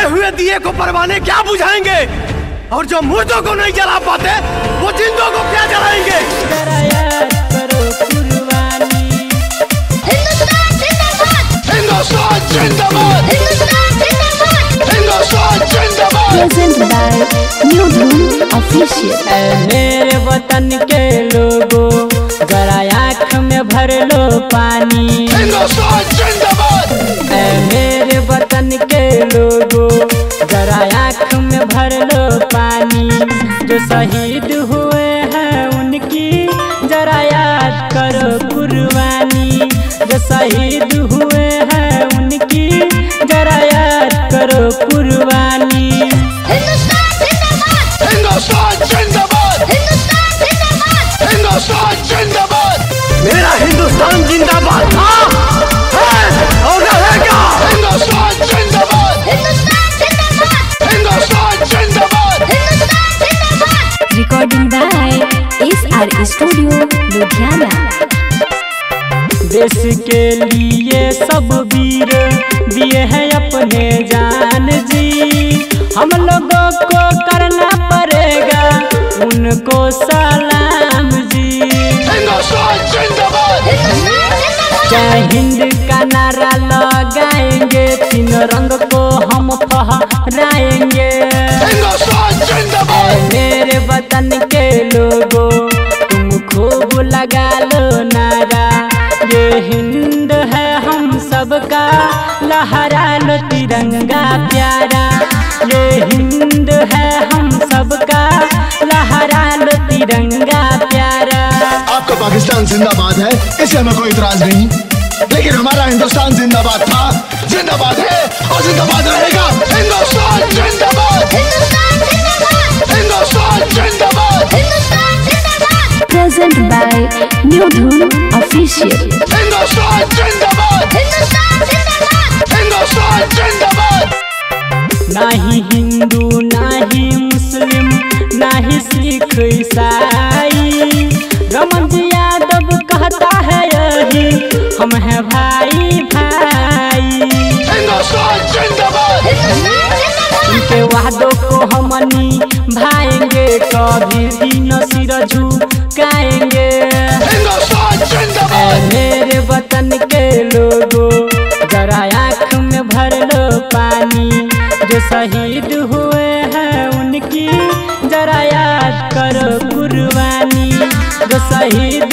जलते हुए दिए को परवाने क्या बुझाएंगे, और जो मुर्दों को नहीं जला पाते वो जिंदों को क्या जलाएंगे। हिंदुस्तान जिंदाबाद, हिंदुस्तान जिंदाबाद। Present by New Dhun Official. मेरे वतन के लोगों जरा आँख में भर लो पानी। हिंदुस्तान जिंदाबाद। मेरे वतन के लोगों जरा आँख में भर लो पानी। जो शहीद हुए हैं उनकी जरा याद करो कुर्बानी। जो शहीद हुए हैं उनकी जरा याद करो कुर्बानी। हिंदुस्तान जिंदाबाद, हिंदुस्तान जिंदाबाद। मेरा हिंदुस्तान जिंदाबाद था, है और रहेगा। हिंदुस्तान जिंदाबाद, हिंदुस्तान जिंदाबाद। Recording by SR Studio, Ludhiana. देश के लिए सब वीर दिए हैं अपने जान जी। हम लोगों को करना पड़ेगा उनको सलाम जी। हिंदुस्तान जिंदाबाद। जय हिंद का नारा लगाएंगे, तीन रंग को हम फहराएंगे। हिंदुस्तान जिंदाबाद। मेरे वतन के लोगों तुम खूब लगा लो नारा। ये हिंद है हम सबका, लहरा लो तिरंगा प्यारा। ये हिंद है हम सबका, लहरा लो तिरंगा प्यारा। आपका पाकिस्तान जिंदाबाद है, इसे हमें कोई इतराज नहीं, लेकिन हमारा हिंदुस्तान जिंदाबाद था, जिंदाबाद है और जिंदाबाद रहेगा। हिंदुस्तान जिंदाबाद, हिंदुस्तान जिंदाबाद। Present by New Dhun Official. Hindustan जिंदाबाद, हिंदुस्तान जिंदाबाद। नाही हिंदू नाही मुस्लिम नाही सिख ईसाई, रमन जी यादव कहता है यही हम हैं भाई भाई। हिंदुस्तान जिंदाबाद। उनके वादों को हम निभाएंगे, कभी भी न सिर झुकाएंगे। हिंदुस्तान जिंदाबाद। मेरे वतन के लोगों जरा आँख में भर लो पानी। जो शहीद हुए हैं उनकी जरा याद करो कुर्बानी। जो शहीद